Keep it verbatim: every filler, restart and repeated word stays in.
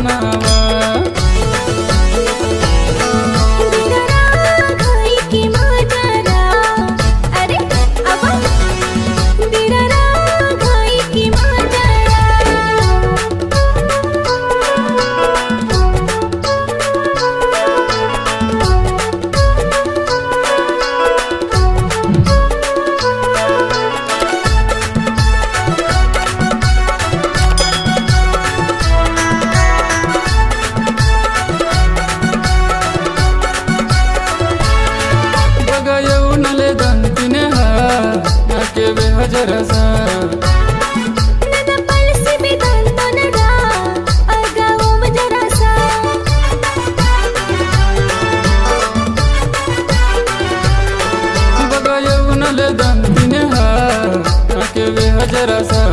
नावा। बिड़ारा घाई की माजरा, अरे, अबा, बिड़ारा घाई की माजरा। बगा येवनले दंतिने हा, नाके वे हजरसा। नना पलसी बे दंतोनगा, अगा ओम जरासा। बगा येवनले दंतिने हा, नाके वे हजरसा।